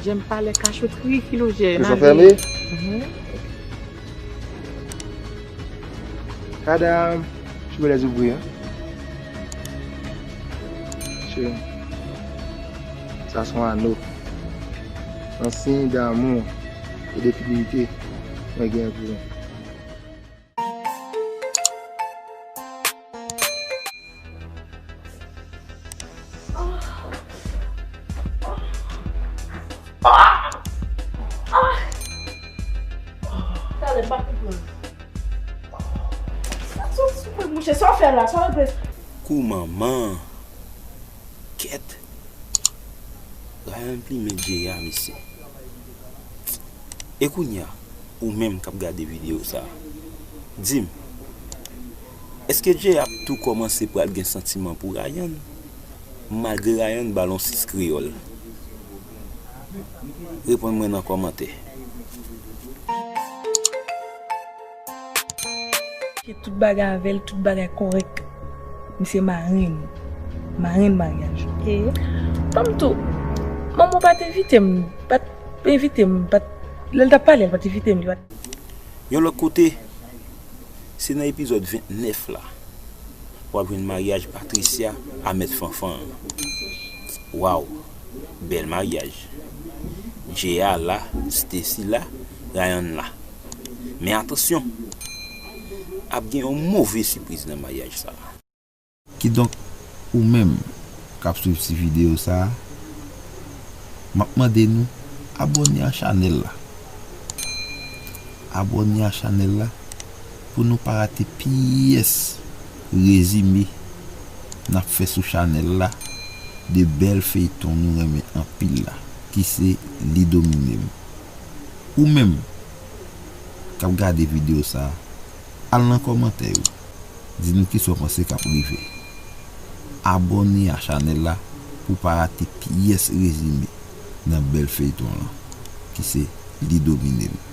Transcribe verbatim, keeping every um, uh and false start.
J'aime pas les cachotteries, Philogène. Ils sont fermés? Mhm. Tadam! Chemin les ouvriers, hein? Chérie, sa se yon anò. Yon siy damou e de fidelite mwen gen pou ou. Talè pa konprann. Sa, sa, sa, mouche, sa w fè la? Sa w fè? Kou manman. Kèt. Ryan plimen Jay a, mesye. E kounye a, ou menm k ap gade videyo sa a, di m, èske Jay ap tou kòmanse pral gen santiman pou Ryan, malgre Ryan ba l yon sis kreyòl? Reponn mwen nan kòmantè. Fè tout bagay avè l, tout bagay kòrèk. Misye marenn. Marenn maryaj. E, ban m tou, manman w pa t envite m, pa t envite m, pa t, lè l t ap pale, l pa t envite m, li pa t. Yon lòt kote, se nan epizòd vennèf la, w ap jwenn maryaj Patricia a mèt Fanfan an. Waw, bèl maryaj. Jay a la, Stacy la, Ryan la. Men atansyon, ap gen yon move sipriz nan maryaj sa a. Kidonk, ou menm k ap swiv ti videyo sa a, m ap mande nou abòne a chanèl la. Abòne a chanèl la pou nou pa rate pyès rezime n ap fè sou chanèl la de bèl feyton nou renmen anpil la, ki se Li Domine M. Ou menm k ap gade videyo sa a, al nan kòmantè yo, di nou kisa w panse k ap rive. Abòne a chanèl la pou w pa rate pyès rezime nan bèl feyton lan, ki se Li Domine M.